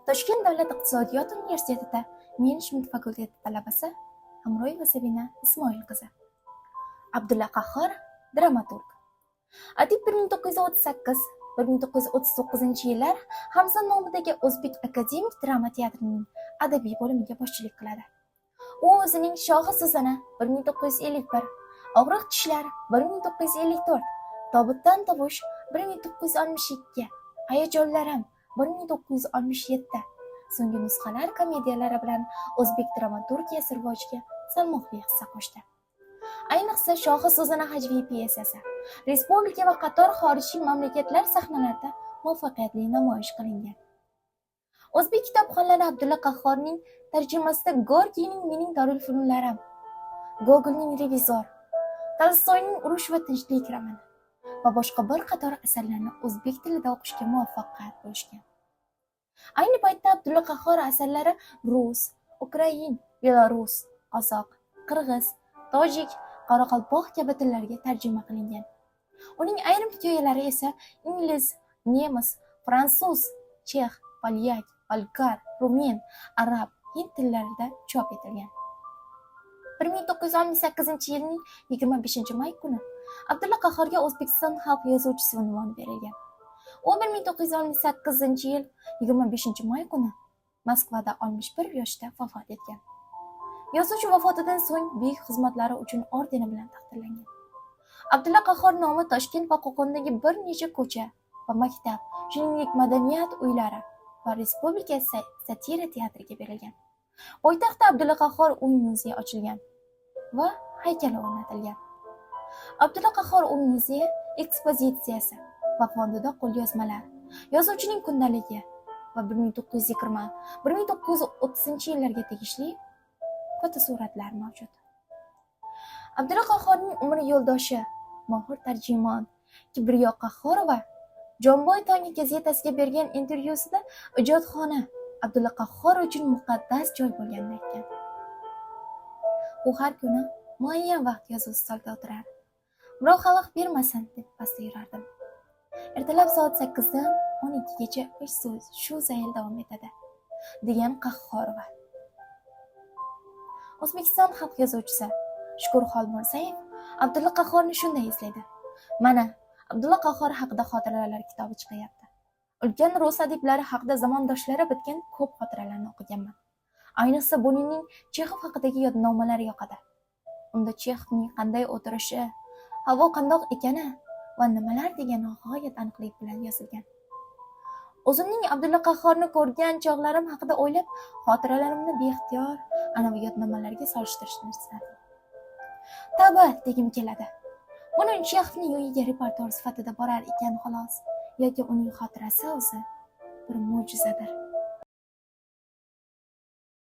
Toshkent davlat iqtisodiyot universitetida menejment fakulteti talabasi Hamroyeva Sabina Ismoil qizi. Abdulla Qahhor dramaturg. Adib 1938-1939 yillar Hamza nomidagi O'zbek akademik drama teatrining adabiy bo'limiga boshchilik qiladi. U o'zining Shohi Suzana 1951, Og'riq tishlar 1954, Tobutdan tovush 1962, Hayajonlarim 1967, So'nggi nusxalar komediyalari bilan o'zbek dramaturgiyasi rivojiga salmoqli hissa qo'shdi. Ayniqsa, Shohi Suzana hajviy pyesasi respublika va qator xorijiy mamlakatlar sahnalarida muvaffaqiyatli namoyish qilingan. O'zbek kitobxonlari Abdulla Qahhorning tarjimasida Gorkiyning Mening dorilfununlarim, Gogolning Revizor, Tolstoyning Urush va tinchlik romani va boshqa bir qator asarlarni o'zbek tilida o'qishga muvaffaqiyat bo'lishgan. Ayni paytda Abdulla Qahhor asarlari rus, ukrain, belarus, qozoq, qirg'iz, tojik, qoraqalpoq kabi tillarga tarjima qilingan. Uning ayrim hikoyalari esa ingliz, nemis, fransuz, chex, polyak, bolgar, rumen, arab, hind tillarida chop etilgan. 1968 yilning 25 may kuni Abdulla Qahhorga O'zbekiston xalq yozuvchisi unvoni berilgan. U 1968 yil 25 may kuni Moskvada 61 yoshda vafot etgan. Yozuvchi vafotidan so'ng buyuk xizmatlari uchun ordeni bilan taqdirlangan. Abdulla Qahhor nomi Toshkent va Qo'qondagi bir necha ko'cha va maktab, shuningdek, madaniyat uylari va Respublika satira teatriga berilgan. Poytaxtda Abdulla Qahhor uy muzeyi ochilgan va haykali o'rnatilgan. Abdulla Qahhor uy muzeyi ekspozitsiyasi va fondida qo'lyozmalar, yozuvchining kundaligi va 1920-1930 yillarga tegishli fotosuratlar mavjud. Abdulla Qahhorning umr yo'ldoshi, mohir tarjimon Kibriyo Qahhorova Jomboy tongi gazetasiga bergan intervyusida ijodxona Abdulla Qahhor uchun muqaddas joy bo'lganini aytgan. U har kuni muayyan vaqt yozuv stolida o'tirardi. Birov xalaqit bermasin, deb pastda yurardim. Ertalab soat 8dan 12gacha ish shu zayl davom etadi, degan Qahhorova. O'zbekiston xalq yozuvchisi Shukur Xolmurzayev Abdulla Qahhorni shunday eslaydi: Mana, Abdulla Qahhor haqida xotiralar kitobi chiqyapti. Ulkan rus adiblari haqida zamondoshlari bitgan ko'p xotiralarni o'qiganman. Ayniqsa, Buninning Chexov haqidagi yodnomalari yoqadi. Unda Chexovning qanday o'tirishi, havo qandoq ekani va nimalar degani g'oyat aniqlik bilan yozilgan. O'zimning Abdulla Qahhorni ko'rgan chog'larim haqida o'ylab, xotiralarimni beixtiyor anavi yodnomalarga solishtirishni istadim. Tavba degim keladi. Bunin Chexovning uyiga reportyor sifatida borar ekan, xolos, yoki uning xotirasi o'zi bir mo'jizadir.